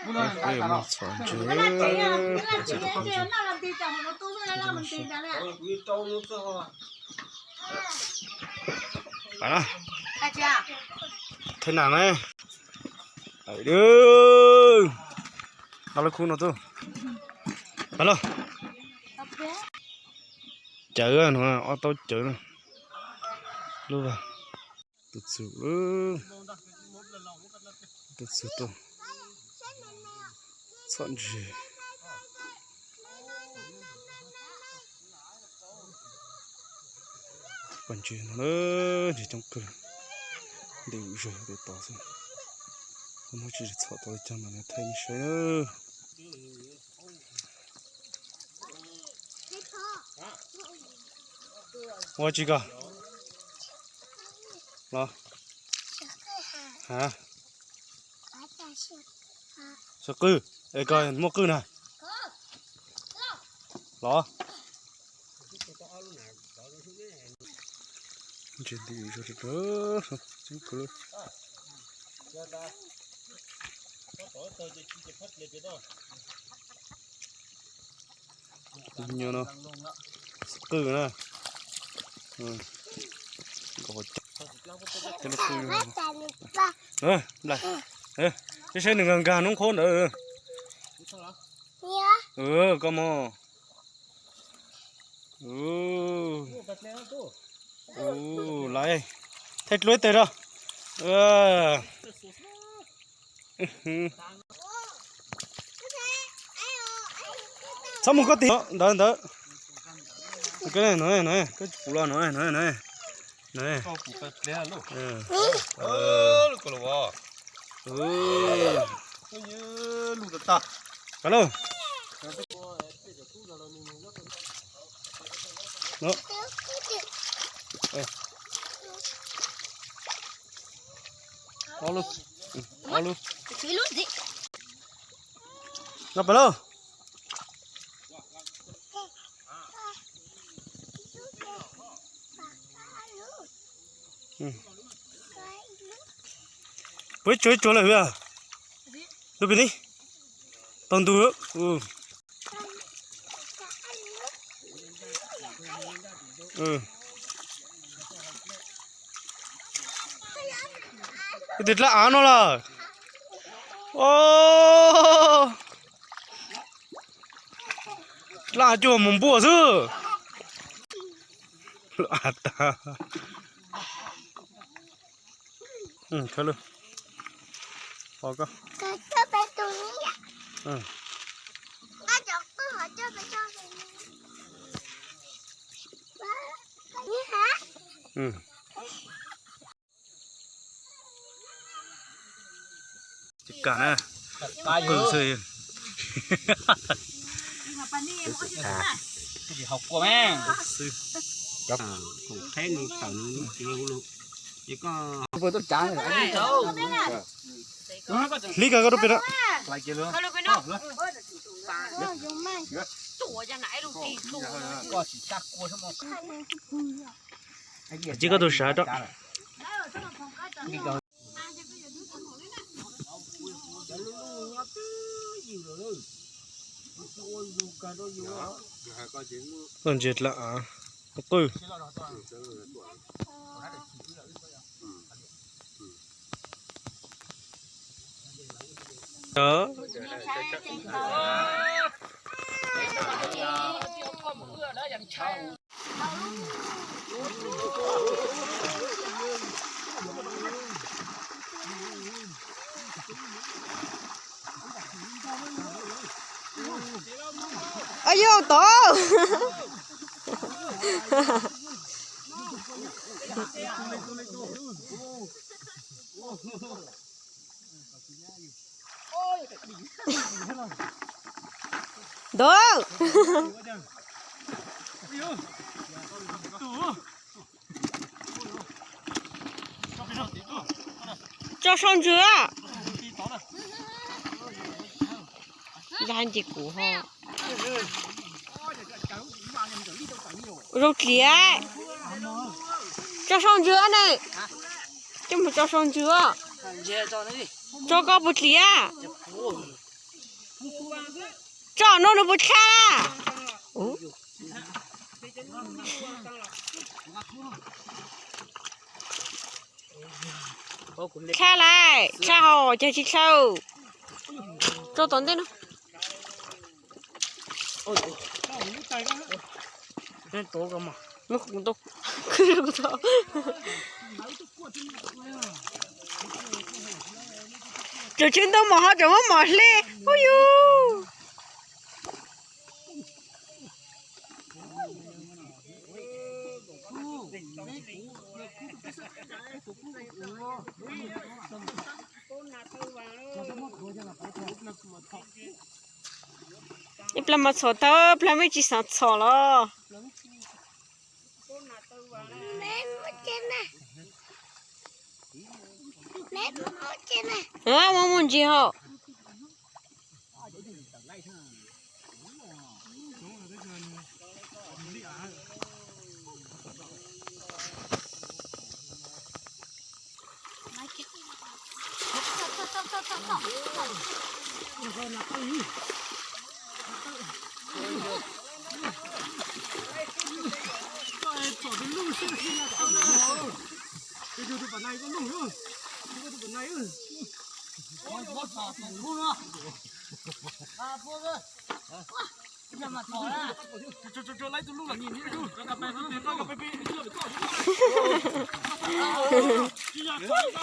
Peb yuav mus txhom ntses. Thej nam ne. Nqa lub khub no tuaj. Nqa lauj. Cawv no, ob taub cawv na. Lub tus txug, tus txug tuaj txhom ntses. Pom ntses no, ntses coob kawg, ntim zog pem tod xwb. Muab tsis txhom tau li cas mas thaij nej saib na. Ua tsi koj los? Ha? Saw qwj, es koj muaj qwj na. Los. Ntses ntim zog, coob kawg. Nyuag no, qwj na. Nplaim, saib saib nws nkag nkag noob qhub ntawd. Koj mog. Lawm, thaij dlua ib teg rau. Txhob mus koj tim ntawd ntawd. Koj tsis pum los no, no. Ka lauj. Ob lub, ob lub. No pem lauj. Puas ib tsuag ib tsuag lawm hwv? Lub pem ni. Tau ntug. Ib tug dlab av no lawm. Dlab av cuag mus npuaj xwb. Av tag. Khawb lawm. Pom koj. Kam na. Pw xwb. Hlib kawg koj rau pem na. Cia koj tus sav rau. Txoj ntses dlab av qwj. Au yog tod. Ntawd. Tso sau ntsws. Nce kuv ho. Zoo dliav. Tso sau ntsws ne. Coj mus tso sau ntsws. Tso koj puas dliav? Tso no nws puas tshaj? Tshaj lawm, tshaj hos cas tsis tshaj. Tso tom ntej no. Tsuas tsw ntau mos ho tseem muab mos hle. Ub yus. Ib plag mas txhom tau, plag muaj tsis xav txhom los. Muaj mus ntsis hos.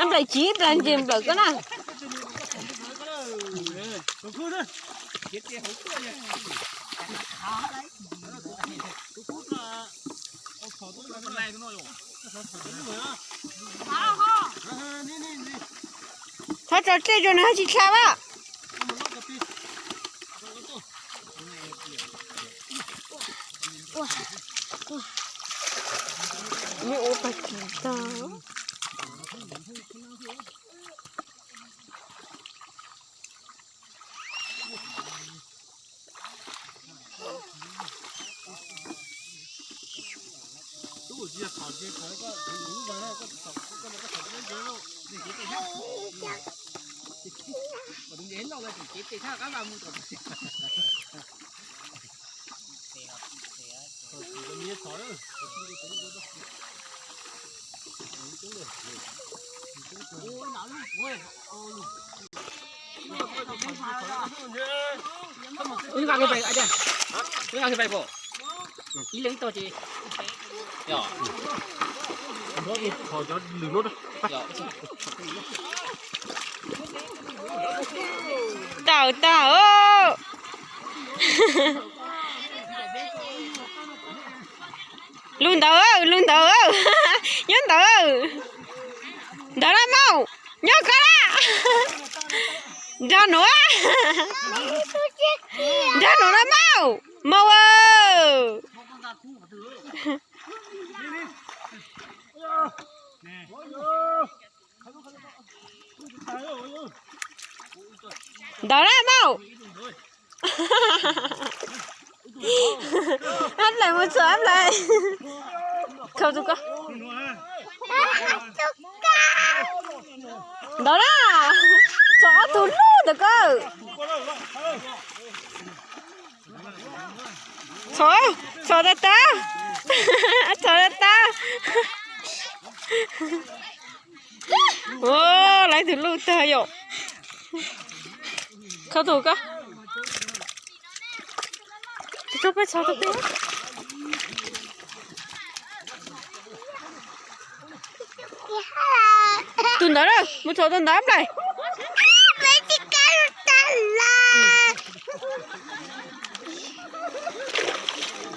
Nplaim tsis nplaim ntses nplawm koj na. Txhob tso tseg rau nws tsis tshaj a. Nws ua pas tsis tag. Tawm tag. Lug ntawd, lug ntawd, nyob ntawd. Ntawd na mauj, nyob koj na. Nrog nuav, nrog nuav na mauj, mauj aw. Ntawd na mauj. Ab Nplaim mus txog Ab Nplaim. Khau tus ko. Ntawd na. Txog ob tug lug ntawm ko. Txog, txog tag tag. Txog tag tag. Ua, lawv tus luj tag yom. Khau tus ko. Tus tso peb txog tus peb. Tus ntawd na, mus txog tus ntawd Nplaim.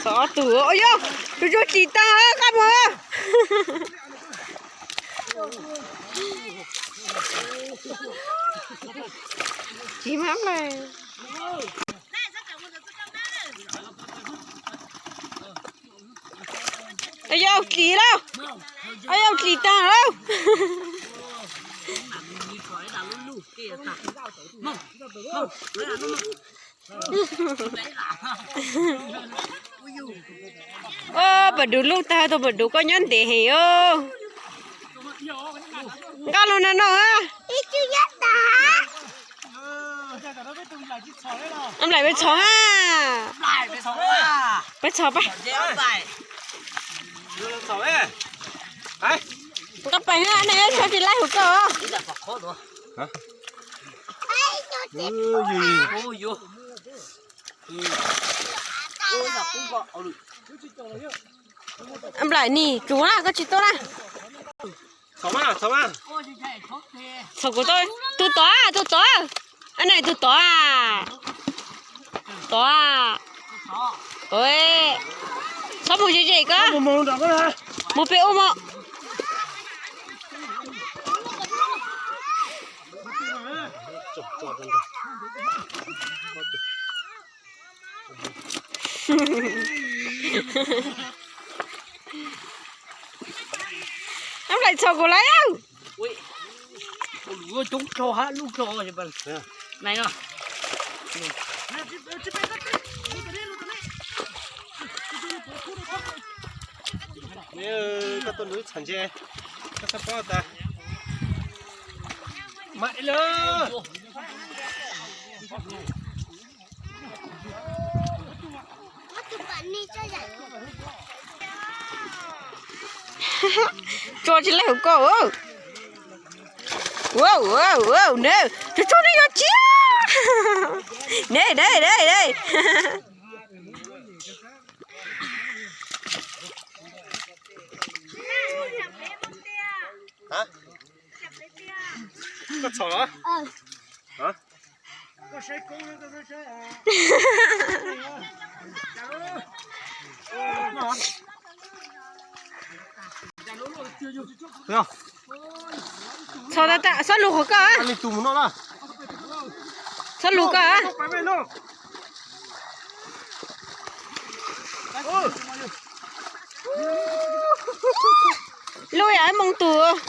Txog ob tug, yog tus tso tsis tag, qab mus. Tsis mab Nplaim. Yog dlim lauj, yog dlim tag lauj. Pam Dub luj tag, tus Pam Dub koj nyob ntev heev os. Nqa los no no. Nplaim peb txhom ha. Peb txhom peb. Nqa pais ha, nej txhob tsis laij hauv koj. Nplaim nis tsuav na, koj tsis tuaj na. Txhom kuv, tus tod, tus tod. Ab, nej tus tod. Tod. Txhob mus ze ze koj. Mus pem ub mog. Nplaim txhom kuv lawm. Koj tuaj nrug txhom ntse, koj txhob paub tas. Mas lawm. Tso tsis laij hauv koj. Ua, ua, ua, ne, tus tso ne yog tsis. Ne, ne, ne, ne. Koj txhom los? Txhob lug qhov koj. Txhob lug koj. Lub yam ib moos tus.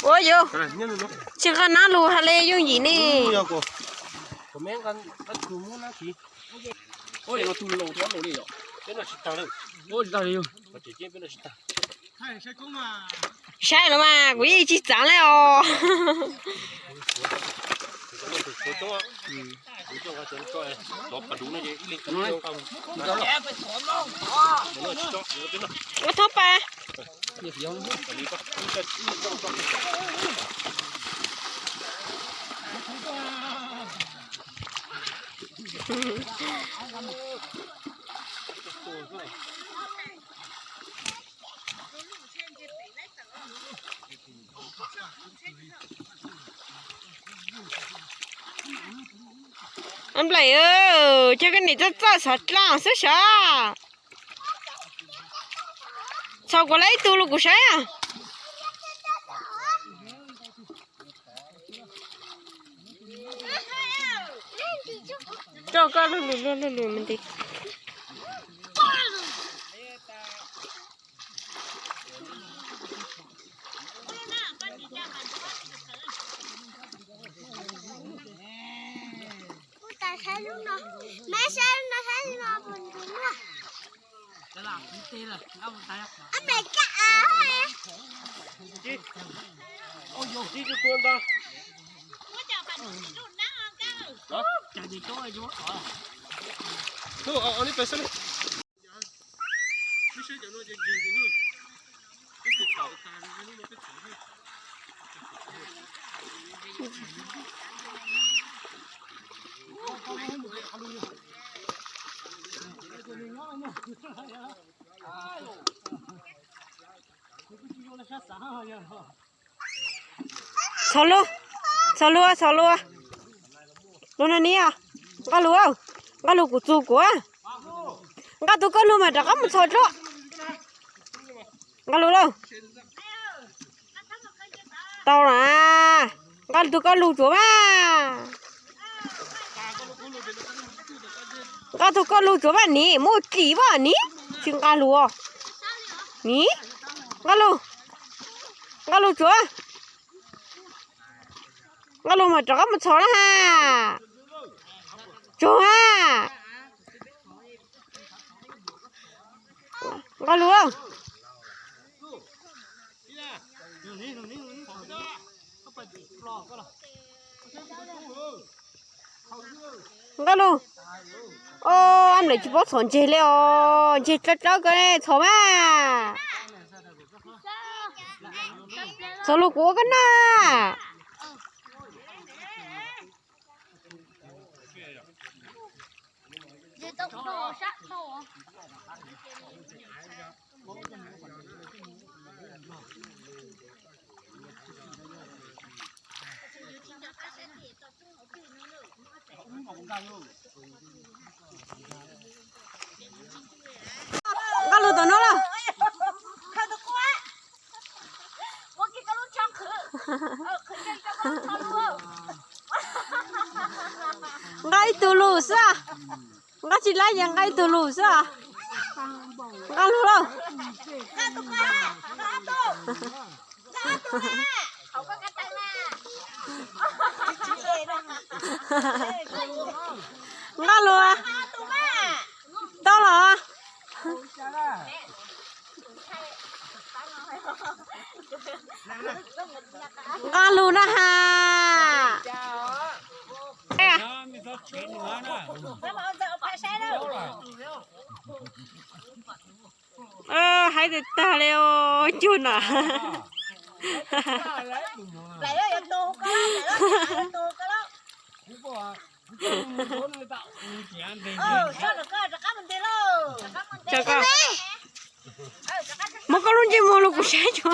Ua yus, tsis nqa nab lug hais li yooj yim ne. Saib los mas kuv yeej tsis txav li os. Ua thoob pas. Nplaim, cov koj niam txawj txawj xov dlaaj xwb sav. Txhom kuv lawm ib tug los kuv saib. Rau koj lug lug lug lug me ntsis. Txhob lug, txhob lug, txhob lug. Lug no ni, nqa lug, nqa lug kuv txug kuv. Nqa tug koj lug mas rov qab mus txhom tso. Nqa lug lauj. Tau na, nqa tug koj lug tsuav mas. Nqa tug koj lug tsuav mas nim, muaj dlim mas nim, tsis nqa lug. Nim, nqa lug, nqa lug tsuav. Nqaj Lug mas rov qab mus txhom na ha. Tsuag ha. Nqaj Lug. Nqaj Lug. Os, lawv tsis paub txhom ntseg li os, ntseg dlawb dlawb kawg ne, txhom mas. Txhom lug kuv ua koj noj. Nqaj Lug tom no lawm. Nqa ib tug lug xwb. Nqa tsis laib ces nqa ib tug lug xwb. Nqa lug lauj. Nqa lug. Tau los. Nqa lug na ha. Haib tag tag li os, cuag na. Muab koj lub ntsej muag los kuv saib tso.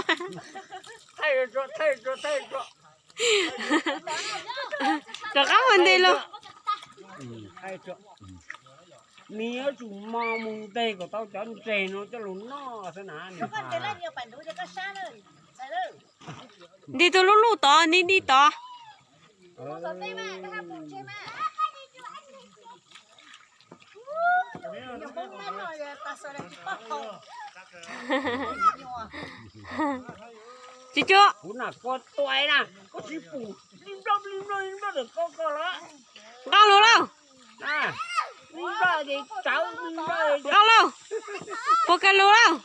Rov qab mus ntes los. Nws yuav tsum mos mus ntes kom tau cov ntseg no coj los noj xwb na. Ntes tus lub luj tod, nti nti tod. Tsis cuab. Kuv na koj tuai na, koj tsis pum li nplob li nplob li nplob ntawm koj koj los. Nqa lug lauj. Nqa lug. Puas kawg lug lauj.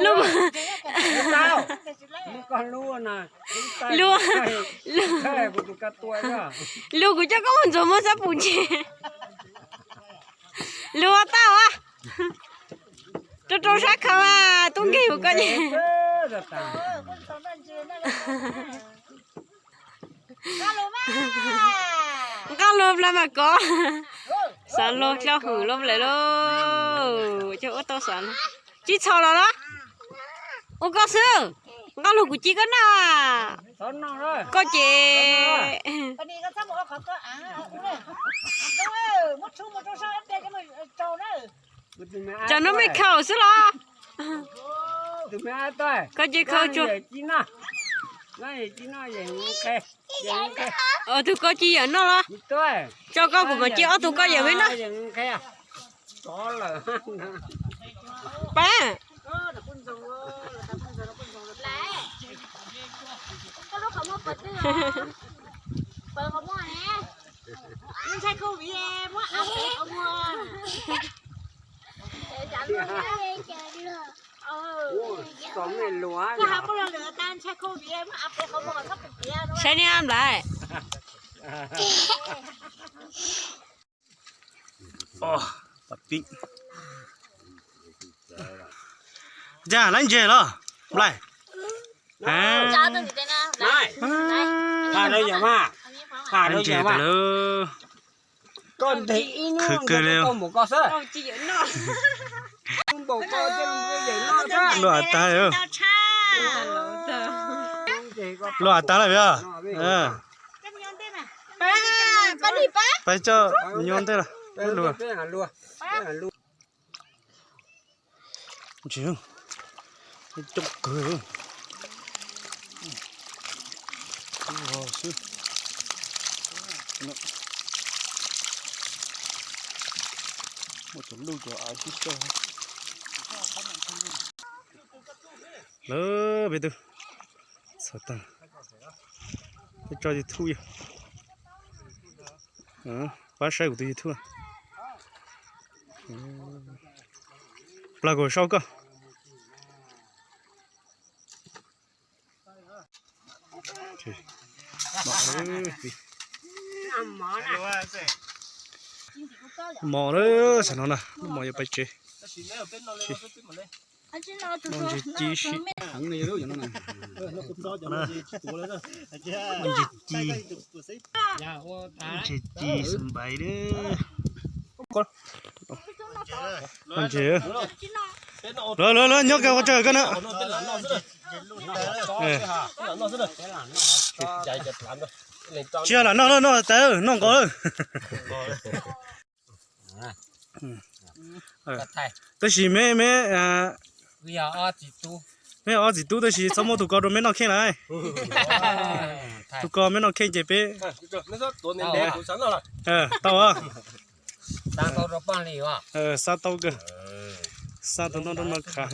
Lub, lub, lub kuv coj koj mus ntxuav muab xab pum ntseg. Lub tau a. Rau rau sab khau a, tub nkeeg hu koj ces. Nqa lug plas mas kov. Xav lug dlaub hwm lub nplawm lauj, coj ua tau xav. Tsis txhom los los. Ua koj xwb. Nqa lug kuv ci koj noj. Koj ces tsam no mej khaus xwb los. Koj ces khaus tsuag. Ob tug koj ci yawm noj los. Tso koj kuv mam ci ob tug koj yawm me noj. Pab. Saib niam nplai. Cas laib ntseg los nplai. Laib ntseg tas lawm. Khwv kawg li. Luaj tag, luaj tag lawm os. Pab coj nyuaj ntej los. Ntsis, coob kawg xwb. Muaj cov luj cov av sib txawj. Lawv peb tug txhawv tag, twb tso YouTube yog. Pab saib kuv tus YouTube. Plag kuv sau koj. Mos lawm, tam no na, lub mos yuav pais tsev. Ntsis ci si heev li. Ntsis ci. Ntsis ci xav npais li. Ntsis. Lawv lawv lawv nyob kawg ua tsaug koj na. Tsis yog lam noj lawm, noj tas noj nqos lawm. Tab sis me me, me ob txiv tub tab sis txhob muab tus ko rau me noj kheej lawm. Tus ko me noj kheej ces peb tau. Xab tau kawg. Xab tau noj noj khav.